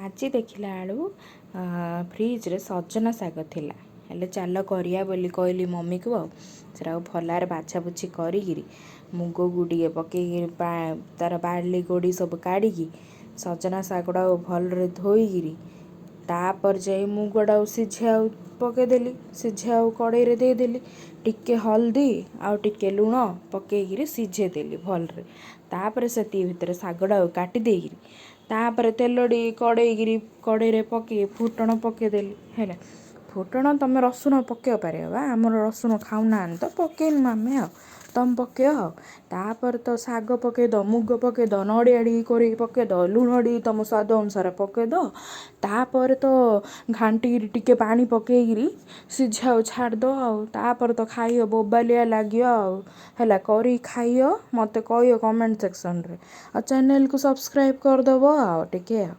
ଆଜି ଦେଖିଲା ବେଳକୁ ଫ୍ରିଜରେ ସଜନା ଶାଗ ଥିଲା। ହେଲେ ଚାଲ କରିବା ବୋଲି କହିଲି ମମିକୁ, ଆଉ ସେଟାକୁ ଭଲରେ ବାଛାବୁଛି କରିକିରି ମୁଗକୁ ଟିକେ ପକେଇକିରି ତାର ବାଲି ଗୋଡ଼ି ସବୁ କାଢ଼ିକି ସଜନା ଶାଗଟାକୁ ଭଲରେ ଧୋଇକିରି ତାପରେ ଯାଇ ମୁଗଟାକୁ ସିଝେଇବାକୁ ପକେଇଦେଲି। ସିଝେଇବାକୁ କଡ଼େଇରେ ଦେଇଦେଲି। ଟିକେ ହଳଦୀ ଆଉ ଟିକେ ଲୁଣ ପକେଇକିରି ସିଝେଇଦେଲି ଭଲରେ। ତାପରେ ସେତିକି ଭିତରେ ଶାଗଟାକୁ କାଟି ଦେଇକିରି ତାପରେ ତେଲ ଟିକେ କଡ଼େଇକିରି କଡ଼େଇରେ ପକେଇ ଫୁଟଣ ପକେଇଦେଲି। ହେଲା, ଫୁଟଣ ତମେ ରସୁଣ ପକେଇ ପାରିବ ବା ଆମର ରସୁଣ ଖାଉନାହାନ୍ତି ତ ପକେଇନୁ ଆମେ, ଆଉ ତମେ ପକେଇବ। ଆଉ ତାପରେ ତ ଶାଗ ପକେଇଦବ, ମୁଗ ପକେଇଦବ, ନଡ଼ିଆ ଟିକେ କୋରିକି ପକେଇଦବ, ଲୁଣ ଟିକେ ତମ ସ୍ୱାଦ ଅନୁସାରେ ପକେଇଦବ। ତାପରେ ତ ଘାଣ୍ଟିକିରି ଟିକେ ପାଣି ପକେଇକିରି ସିଝାକୁ ଛାଡ଼ିଦବ। ଆଉ ତାପରେ ତ ଖାଇବ, ବୋବାଲିଆ ଲାଗିବ। ଆଉ ହେଲା, କରିକି ଖାଇବ, ମୋତେ କହିବ କମେଣ୍ଟ ସେକ୍ସନରେ, ଆଉ ଚ୍ୟାନେଲକୁ ସବସ୍କ୍ରାଇବ୍ କରିଦେବ ଆଉ ଟିକେ ଆଉ।